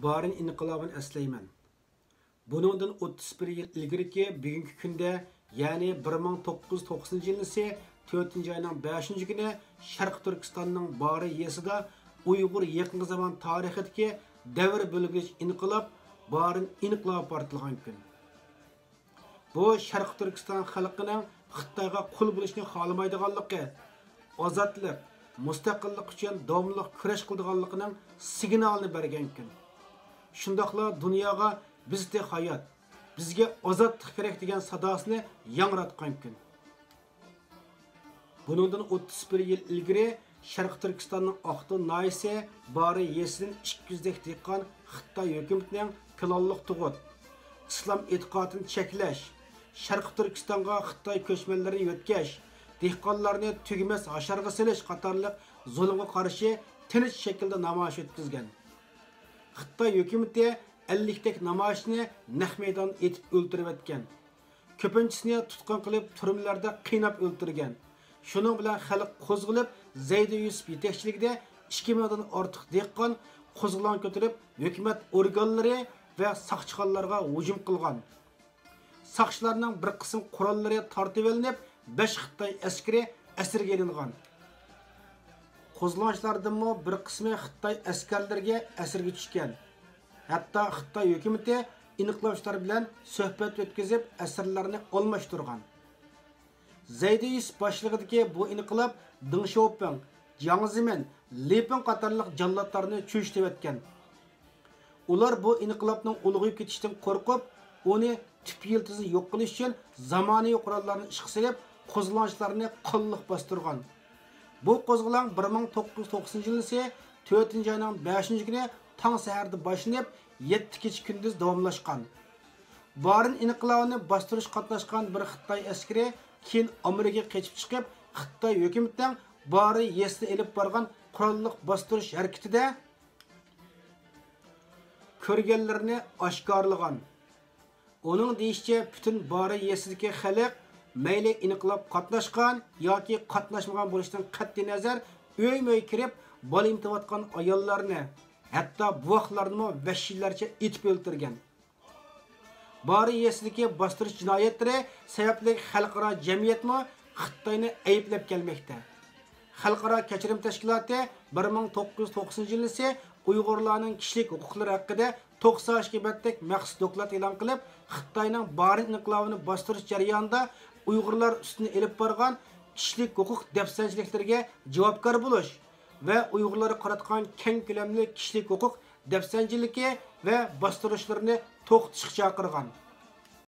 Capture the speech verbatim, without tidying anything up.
بارىن ئىنقىلابىنى ئەسلەيمەن. بۇنىڭدىن ئوتتۇز بىر يىل ئىلگىرىكى بۈگۈنكى كۈندە، يەنى بىر مىڭ توققۇز يۈز توقسىنىنچى يىلىسى تۆتىنچى ئاينىڭ بەشىنچى كۈنى شەرقىي تۈركىستاننىڭ بارى يېزىسىدا ئۇيغۇر يېقىنقى زامان تارىخىدىكى دەۋر بۆلگۈچ ئىنقىلاب، بارىن ئىنقىلابى پارتلىغان كۈن. بۇ شەرقىي تۈركىستان خەلقىنىڭ خىتايغا قۇل بولۇشنى خالىمايدىغانلىقى، ئازادلىق، مۇستەقىللىق ئۈچۈن داۋاملىق كۈرەش قىلىدىغانلىقىنىڭ سىگنالىنى بەرگەن كۈن. شۇنداقلا دۇنياغا «بىز تېخى ھايات، بىزگە ئازادلىق كېرەك» دېگەن ساداسىنى ياڭراتقان كۈن. بۇنىڭدىن ئوتتۇز بىر يىل ئىلگىرى شەرقىي تۈركىستاننىڭ ئاقتۇ ناھىيەسى بارى يېزىسىدىن ئىككى يۈزدەك دېھقان خىتاي ھۆكۈمىتىنىڭ پىلانلىق تۇغۇت، ئىسلام ئېتىقادىنى چەكلەش، شەرقىي تۈركىستانغا خىتاي كۆچمەنلىرىنى يۆتكەش، دېھقانلارنى تۈگىمەس ھاشارغا سېلىش قاتارلىق زۇلۇمغا قارشى تىنچ شەكىلدە نامايىش ئۆتكۈزگەن. خىتاي ھۆكۈمىتى ئەللىكتەك نامايىشچىنى نەق مەيداندا ئېتىپ ئۆلتۈرۈۋەتكەن. كۆپىنچىسىنى تۇتقۇن قىلىپ، تۈرمىلەردە قىيناپ ئۆلتۈرگەن. شۇنىڭ بىلەن خەلق قوزغىلىپ، زەيدى يۈسۈپ يېتەكچىلىكىدە ئىككى مىڭدىن ئارتۇق دېھقان قوزغىلاڭ كۆتۈرۈپ، ھۆكۈمەت ئورگانلىرى ۋە ساقچىخانىلارغا ھۇجۇم قىلغان. ساقچىلارنىڭ بىر قىسىم قوراللىرى تارتىۋېلىنىپ، بەش خىتاي ئەسكىرى ئەسىرگە ئېلىنغان. قوزغىلاڭچىلاردىنمۇ بىر قىسمى خىتاي ئەسكەرلىرىگە ئەسىرگە چۈشكەن. ھەتتا خىتاي ھۆكۈمىتى ئىنقىلابچىلار بىلەن سۆھبەت ئۆتكۈزۈپ، ئەسىرلەرنى ئالماشتۇرغان. زەيدى يۈسۈپ باشلىقىدىكى بۇ ئىنقىلاب دېڭ شياۋپىڭ، جياڭ زېمىن، لى پىڭ قاتارلىق جاللاتلارنى چۆچۈتۈۋەتكەن. ئۇلار بۇ ئىنقىلابنىڭ ئۇلغىيىپ كېتىشىدىن قورقۇپ، ئۇنى تۈپ يىلتىزىدىن يوق قىلىش ئۈچۈن زامانىۋى قوراللارنى ئىشقا سېلىپ، قوزغىلاڭچىلارنى قانلىق باستۇرغان. بۇ قوزغىلاڭ بىر مىڭ توققۇز يۈز توقسىنىنچى يىلىسى تۆتىنچى ئاينىڭ بەشىنچى كۈنى تاڭ سەھەردە باشلىنىپ، يەتتە كېچە كۈندۈز داۋاملاشقان. بارىن ئىنقىلابىنى باستۇرۇشقا قاتناشقان بىر خىتاي ئەسكىرى كېيىن ئامېرىكىغا قېچىپ چىقىپ، خىتاي ھۆكۈمىتىنىڭ بارى يېزىسىدا ئېلىپ بارغان قوراللىق باستۇرۇش ھەرىكىتىدە كۆرگەنلىرىنى ئاشكارىلىغان. ئۇنىڭ دېيىشىچە، پۈتۈن بارى يېزىسىدىكى خەلق مەيلى ئىنقىلاب قاتناشقان ياكى قاتناشمىغان بولۇشىدىن قەتئىينەزەر، ئۆيمۇ ئۆي كىرىپ، بالا ئېمىتىۋاتقان ئاياللارنى، ھەتتا بوۋاقلارنىمۇ ۋەھشىيلەرچە ئېتىپ ئۆلتۈرگەن. بارى يېزىسىدىكى باستۇرۇش جىنايەتلىرى سەۋەبلىك خەلقئارا جەمئىيەتمۇ خىتاينى ئەيىبلەپ كەلمەكتە. خەلقئارا كەچۈرۈم تەشكىلاتى بىر مىڭ توققۇز يۈز توقسىنىنچى يىلىسى ئۇيغۇرلارنىڭ كىشىلىك ھوقۇقلىرى ھەققىدە توقسان ئىككى بەتلىك مەخسۇس دوكلات ئېلان قىلىپ، خىتاينىڭ بارىن ئىنقىلابىنى باستۇرۇش جەريانىدا ئۇيغۇرلار ئۈستىدىن ئېلىپ بارغان كىشىلىك ھوقۇق دەپسەندىچىلىكلىرىگە جاۋابكار بولۇش ۋە ئۇيغۇرلارغا قاراتقان كەڭ كۆلەملىك كىشىلىك ھوقۇق دەپسەندىچىلىكى ۋە باستۇرۇشلىرىنى توختىتىشقا چاقىرغان.